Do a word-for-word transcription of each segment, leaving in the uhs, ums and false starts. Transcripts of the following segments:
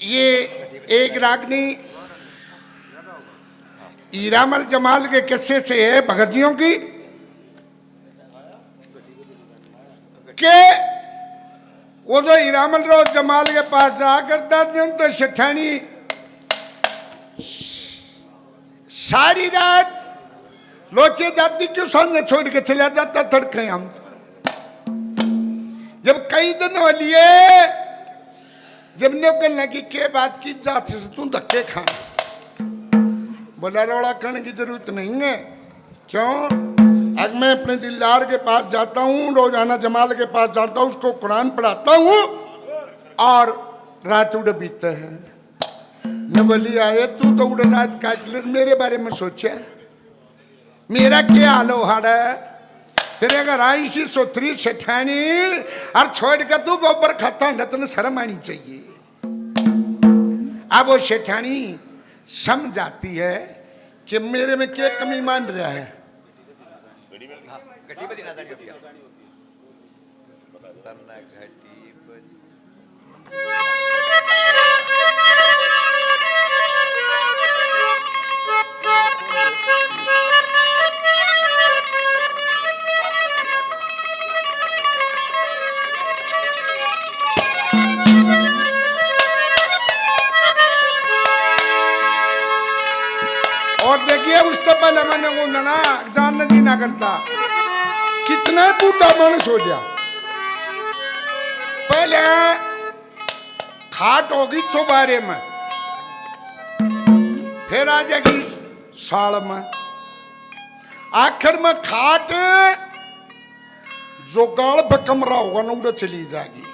ये एक रागनी हीरामल जमाल के किस्से से है भगत जियों की, के वो जो हीरामल रोज जमाल के पास जाया करता था, तो सेठानी सारी रात लोचे जाती, क्यों सांझे छोड़ के चला जाता तड़के। हम तो जब कई दिन हो लिए, जब न्यू कहने लगी, "के बात की जात से तू धक्के खा?" बोला, "रौला करने की जरूरत नहीं है।" क्यों? आज मैं अपने दिलदार के पास जाता हूँ, रोजाना जमाल के पास जाता हूँ, उसको कुरान पढ़ाता हूँ और रात उड़ बीते हैं। न बोली, "आए तू तो उड़ रात काट ले, मेरे बारे में सोचा, मेरा क्या हाल हो हाड़ा है? तेरे घर आई सी सोतरी सेठानी और छोड़ के तू गोबर खाता है, तने शर्म आनी चाहिए।" अब वो सेठानी समझ आती है कि मेरे में क्या कमी मान रहा है। और देखिए, उससे पहले मैंने वो नना जान नहीं ना करता, कितना बूढ़ा मानस हो गया। पहले खाट होगी चौबारे में, फिर आ जाएगी साल में, आखिर में खाट जो गाल पे कमरा होगा ना, उड़े चली जाएगी।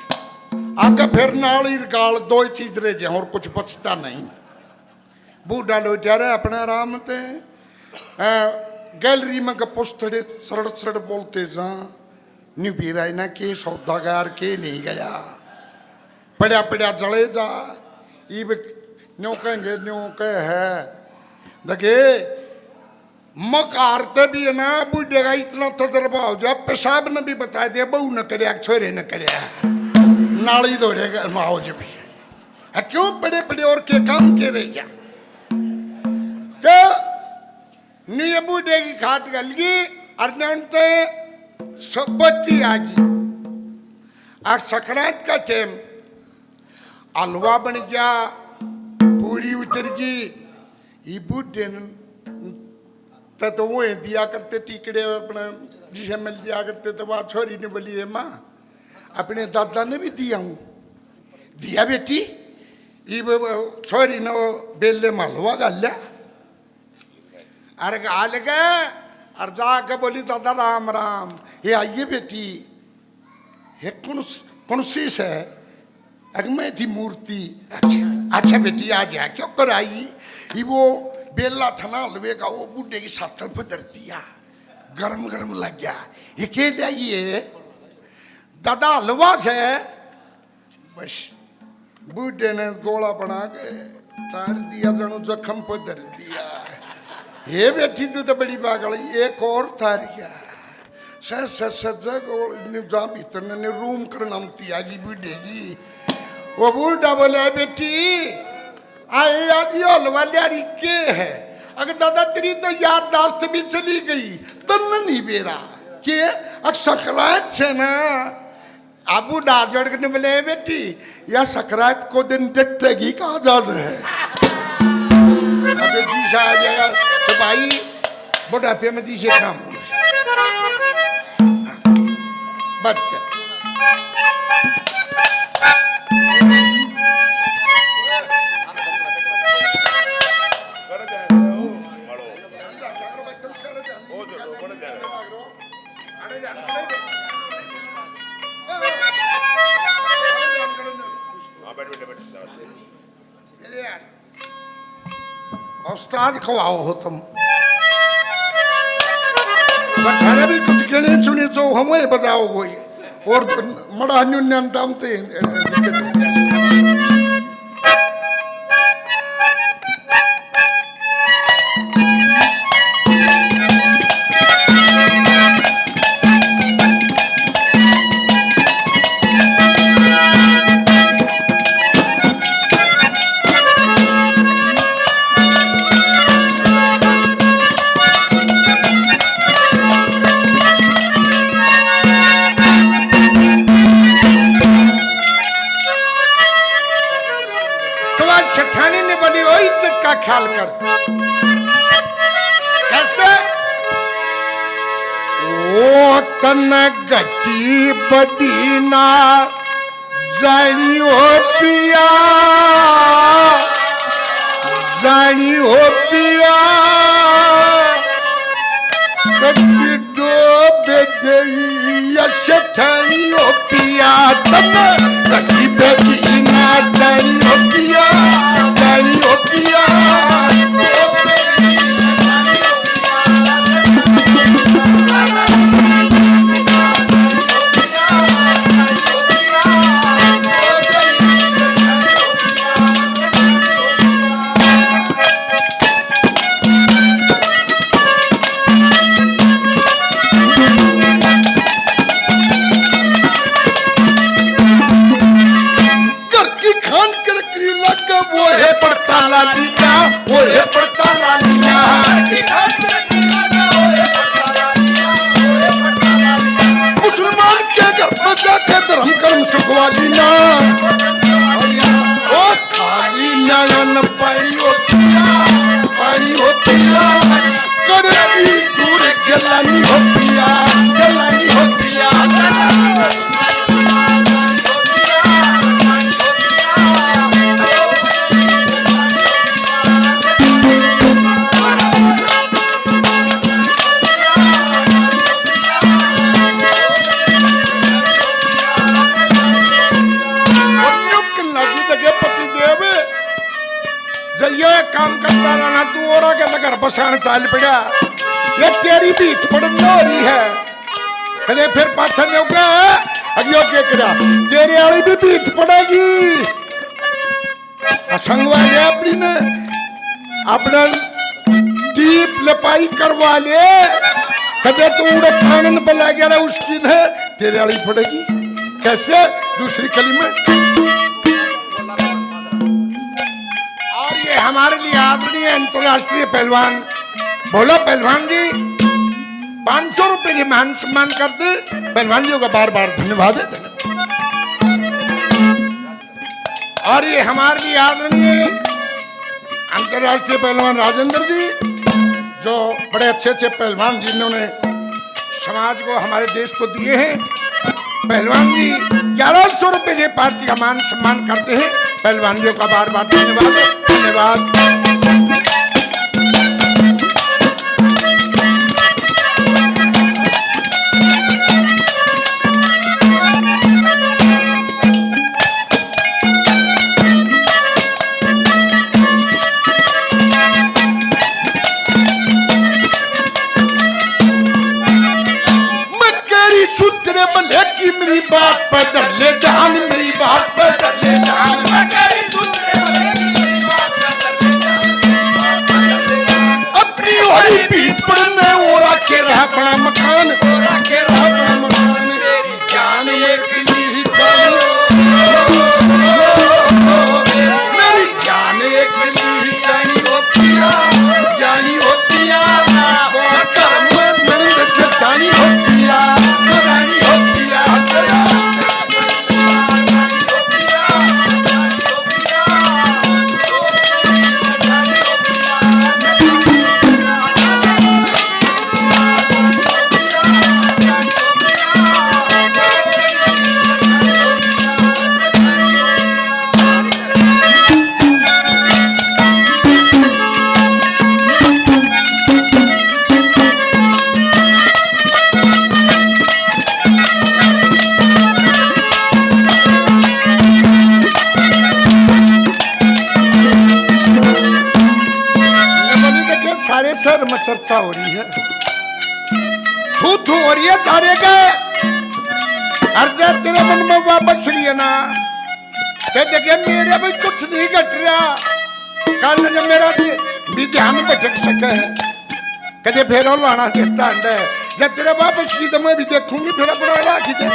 आगे फिर नाल ही गाल, दो ही चीज रह जाए और कुछ बचता नहीं। बूढ़ा लोटिया रहे अपने आराम ते, अ, गैलरी में के पुस्तड़े सड़ सड़ बोलते जा, न्यू भी रही ना के सौदागर के नहीं गया, पड़ा पड़ा जले जा। इब न्यू कहेंगे, न्यू कह है, देखे, मकार ते भी है ना, बूढ़े का इतना तजर्बा हो जा, पेशाब ने भी बता दिया, बहू ने करया, छोरे ने करया, नाली धोरे के माओ जी भी। आ, क्यों पड़े पड़े और के काम के रह गया? तो न्यू ये बूढ़े की खाट गल गई, अरजन ते सबती आ गई। और सकरात का टाइम हलवा बन गया, पूरी उतर गई। ये बूढ़े न तो, तो वो दिया करते टिकड़े अपने, जिसे मिल दिया करते, तो वह छोरी ने बोली, "ए माँ, अपने दादा ने भी दिया हूँ।" "दिया बेटी।" इब छोरी ने वो बेले में हलवा घाल लिया, अर घाल के, अर जाके बोली, "दादा राम राम।" "ये आइए बेटी।" "हे कौन, कौन सी से?" "अग मैं थी मूर्ति।" "अच्छा, अच्छा बेटी, आ जा, क्यों कर आई?" ये वो बेला था ना हलवे का, वो बूढ़े की सातल पर धर दिया, गरम गरम लग गया। "ये के ल्याई है?" "दादा हलवा से।" बस बूढ़े ने गोला बना के तार दिया, जणु जख्म पर धर दिया। "हे बेटी, तू तो बड़ी पागल है, एक और तार गया।" स-, स-, सज्जा गोल ने जा भीतर ने, ने रूम करना मती आ गई बूढ़े की। वो बूढ़ा बोला, "बेटी, आए आज ये हलवा ल्यारी के है?" "अग दादा, तेरी तो याददाश्त भी चली गई, तन नहीं बेरा के अक सकरात से ना।" अब बूढ़ा जड़ ने बोले, "ए बेटी, या सकरात को दिन डटेगी का आजाद है?" अबे जी सा आ जाएगा तो भाई, बुढ़ापे में जी से काम हो। बच के। हाँ, बैठ, बैठ, बैठ, शाबाश। मेरे यार, उस्ताद खवाओ हो तुम। पर थारे भी कुछ गिने चुने जो हम ही बताओ कोई। और मड़ा न्यूनतम ते दिक्कत हो गया। सेठानी ने बोली, "ओ इज्जत का ख्याल कर।" कैसे? ओ तन घटी बदी ना जानी हो पिया, जानी हो पिया, कति डोबे देई या सेठानी हो पिया, तन कति बेटी ना जानी हो पिया, जानी हो पिया। घर की खान कर करी लग, वो है पड़ता लालिया, वो है पड़ता लालिया। घर की खान कर करी लग, वो है पड़ता लालिया, वो है पड़ता लालिया। मुसलमान के घर में जाके धर्म कर्म सुखवा लीना। ओ खाली नयन पानी हो पिया, पानी हो पिया, कर की दूर गलानी हो पिया, गलानी हो पिया। और न्यू कहने लगी, देखे पति देव, जब ये काम करता रहना तू, और आगे तो घर बसाण चाल पड़ा। ये तेरी भीत पड़न हो रही है। कदे फिर पाछा न्यू कह, अगियो के करा, तेरे वाली भी भीत पड़ेगी। संगवा ले अपनी ने, अपना दीप लपाई करवा ले। कदे तू उड़े कानन बला गया ना, उसकी ने तेरे वाली पड़ेगी। कैसे? दूसरी कली में। और ये हमारे लिए आदरणीय अंतर्राष्ट्रीय पहलवान भोला पहलवान जी पाँच सौ रुपए के मान सम्मान कर दे। पहलवान जी का बार बार धन्यवाद है, धन्यवाद। और ये हमारे लिए आदरणीय अंतर्राष्ट्रीय पहलवान राजेंद्र जी, जो बड़े अच्छे अच्छे पहलवान जिन्होंने समाज को, हमारे देश को दिए हैं। पहलवान जी ग्यारह सौ रुपए के पार्टी का मान सम्मान करते हैं। पहलवान जी का बार बार धन्यवाद, धन्यवाद। मैं कह रही सूं तेरे भले की, मेरी बात पे धर ले ध्यान, मेरी बात पे धर ले ध्यान। मैं कह रही सूं तेरे भले की, मेरी बात पे धर ले ध्यान। अपनी होरी भीत पड़ने, वो राखे रह अपना मकान, वो राखे रह अपना मकान। मेरी जान एक ली जानी, मेरी जान एक ली जानी हो पिया, जानी हो पिया, वो कर्म नंद जतानी हो पिया, रानी हो पिया, रानी हो पिया। सारे शहर में चर्चा हो रही है, थू थू हो रही है सारे के। और जब तेरे मन में वापस रही है ना, तो देखे मेरे भी कुछ नहीं घट रहा। कल जब मेरा भी, भी ध्यान भटक सके है, कदे फेरो लाना देता अंडे। जब तेरे वापस की तो मैं भी देखूंगी, फिर अपना राखी दे।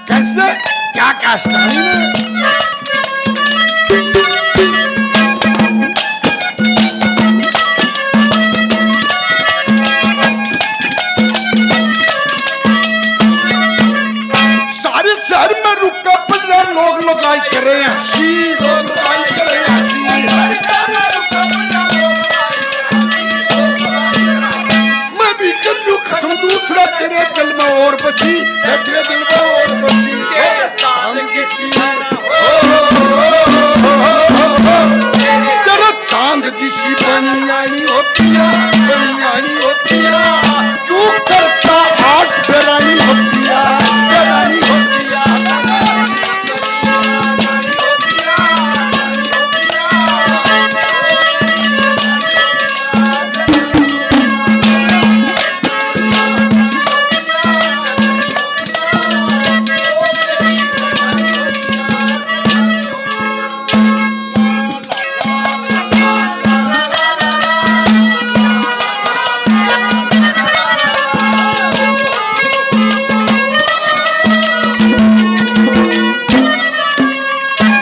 कैसे? क्या कास्तानी ने? सारे शहर में रुका पड़ रहा, लोग लुगाई करे हंसी, लोग लुगाई करे हंसी। सी, तेरे दिल में और बसी, तेरे चांद की सी, ओ, तेरे चांद जिसी बनी आनी होती है, बनी आनी होती है। क्यों करता आज बेरानी होती है, बेरानी होती है।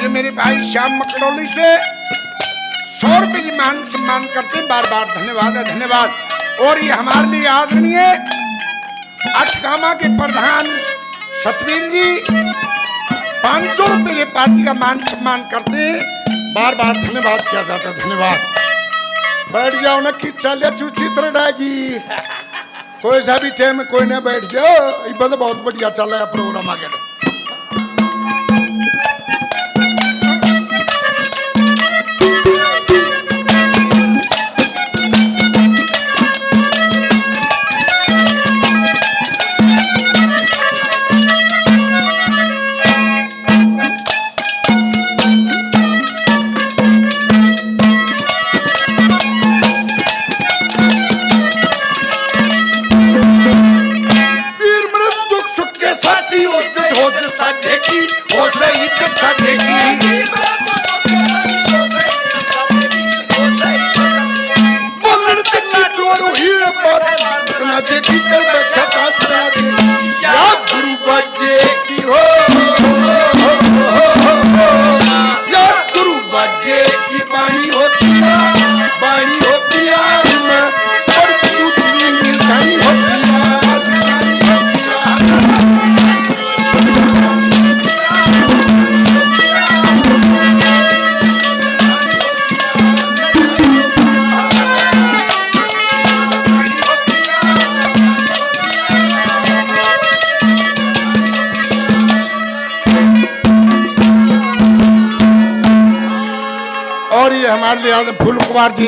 ये मेरे भाई श्याम मकड़ौली से सौ रुपए की मान सम्मान करते हैं। बार बार धन्यवाद है, धन्यवाद। और ये हमारे लिए आदरणीय अठगामा के प्रधान सतवीर जी पाँच सौ रुपए की पार्टी का मान सम्मान करते हैं। बार बार धन्यवाद किया जाता है, धन्यवाद। बैठ जाओ ना, खींचा ले चूची तरडागी। कोई सा भी टाइम कोई ना बैठ जाओ, इब तो बहुत बढ़िया चल रहा है प्रोग्राम आगे। वीर मृत दुख सुख के साथी, हो से हो से साझे की, हो से इज्जत साझे की। बोलण चंगी चोर हुई रे बात, ना जे भीतर बैठा था तेरा दिल। या गुरु बाजे की हो, या गुरु बाजे की बाणी होती है, बाणी होती है, मैं पर तू नहीं मिलता ही होती है। और ये हमारे लिए आज फूल कुमार जी